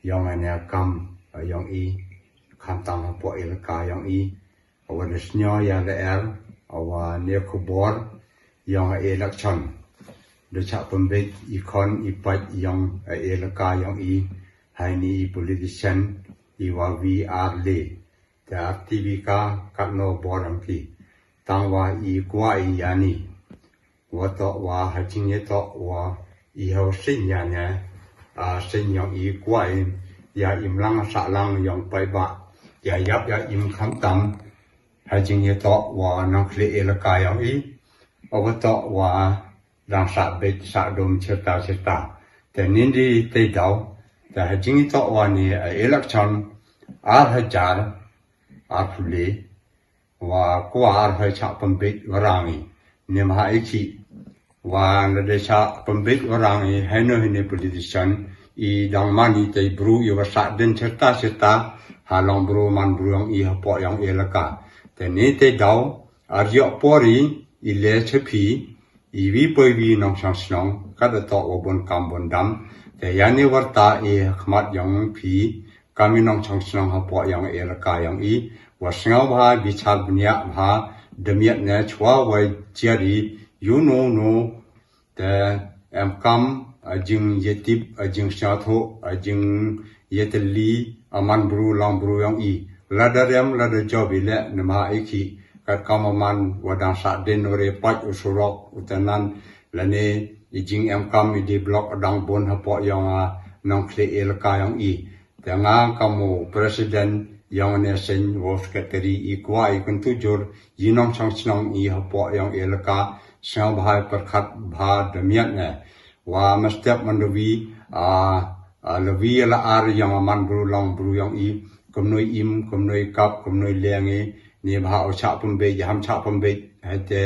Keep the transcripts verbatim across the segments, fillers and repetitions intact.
yong ane kam yong i, khamtam hapoh elaka yong i. Wa da sñiaw ya la er wa ne khubor yong election da chah pynbeit i khon i pait yong elaka yong i, heini i politician i wa V R le. Te ar T V ka katno bor yong ki, tang wa i kwah i yani. Wa toh wa ha jingyatoh wa i haw seiñ ya ne, a seiñ yong i kwah i ya imlang sahlang yong paidbah, ya yap ya im khamtam ha jingyatoh wa nongkhlieh elaka yong i. Wa toh wa dang sah beit sah dum chirta chirta. Te nindi te daw, te ha jingyatoh wa ne election ar hajar arphaw le, wa kwah ar hoi chah pynbeit warang i. Nym ha i ki wa lada chah pynbeit warang i, heino heini politician i dang man i te bru i wa sah dien chirta chirta ha long bru man bru yong i hapoh yong elaka. Te ni te daw ar yoh por i, i le cha phi, i wi poi wi nongchong chnong, kat da toh wa bun kam bun dam. Te yani warta i khmat yong phi, kam i nongchong chnong hapoh yong elaka yong i, wa sngewbha bichar bniah bha, da miat ne chwa wa jiar i, you know, no. Te em kam a jingyatip, a jingsñiawthooh, a jingyatylli a man bru long bru yong i. Lada rem lada job i le, nym ha i ki, kat kam a man wa dang sah dien u re pait u surok u tanan, lane i jing em kam i di block dang bun hapoh yong a nongkhlieh elaka yong i. Te nga kam u president yong ne seiñ wa secretary i kwah i kyntu jur i nongchong chnong i hapoh yong elaka, sngewbha i pyrkhat bha da miat ne. Wa mynstep myndawi, a, a, lawi la ar yong a man bru long bru yong i, kumno i im, kumno i kap, kumno i leng i, ni bha u chah pynbeit, ham chah pynbeit, hei te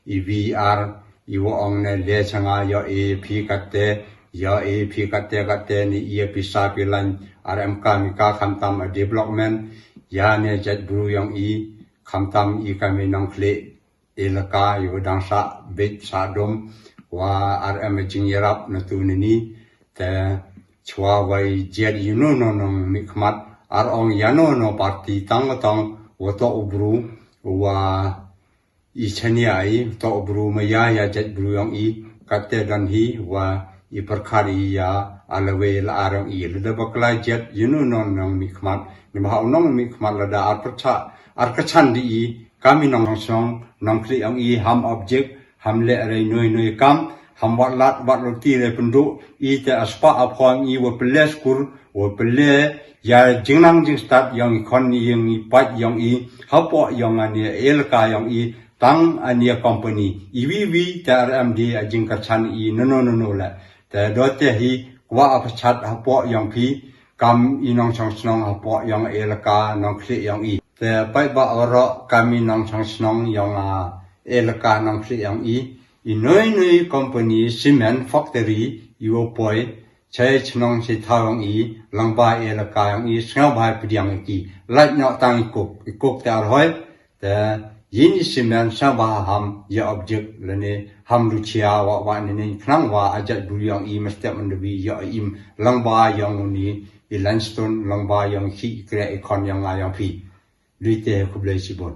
i V R i wa ong ne le cha nga yoh i phi katte, yoh i phi katte katte ni i pisa phi lain, ar em kam i ka khamtam a development ya ne jait bru yong i, khamtam i kam i nongkhlieh elaka i wa dang sah beit sah dum, wa ar em a jingyarap na tu ni ni. Te chwa wa i jiar i no no nongmihkhmat, ar ong ya no no party tang wa tang, wa toh u bru wa i chania i, toh u bru ma ya ya jait bru yong i, katte don hi wa i pyrkhat i ya a lawi la ar yong i. Lada bakla jiar i no no nongmihkhmat, nym ha u nongmihkhmat lada ar pyrchah ar kachan di i, kam i nongchong chnong nongkhlieh yong i, ham object, ham le re noi noi kam, ham wat lat wat luti re pynduh i, te a spah a phong i wa pynle skur, wa pynle ya jingnang jingstad yong i khon i yong i pait yong i hapoh yong ane elaka yong i, tang ane company i wi wi te ar em di a jingkyrchan i no no no no le. Te do te hi kwah a pyrchat hapoh yong phi, kam i nongchong chnong hapoh yong elaka nongkhlieh yong i. Te paidbah waroh, kam i nongchong chnong yong a elaka nongkhlieh yong i, i noi noi company cement factory i wa poi chai chnong chai thaw yong i, lang ba elaka yong i, sngewbha i pdiang i ki. Lait noh tang i kuk, i kuk te ar hoi. Te yini cement sngewbha ham ya object lane ham luchia wa wa ni ni, khnang wa a jait bru yong i mynstep myndawi yoh i im lang ba yong u ni i limestone, lang ba yong i khih i kreh i khon yong nga yong phi. Lui te khublei chibun.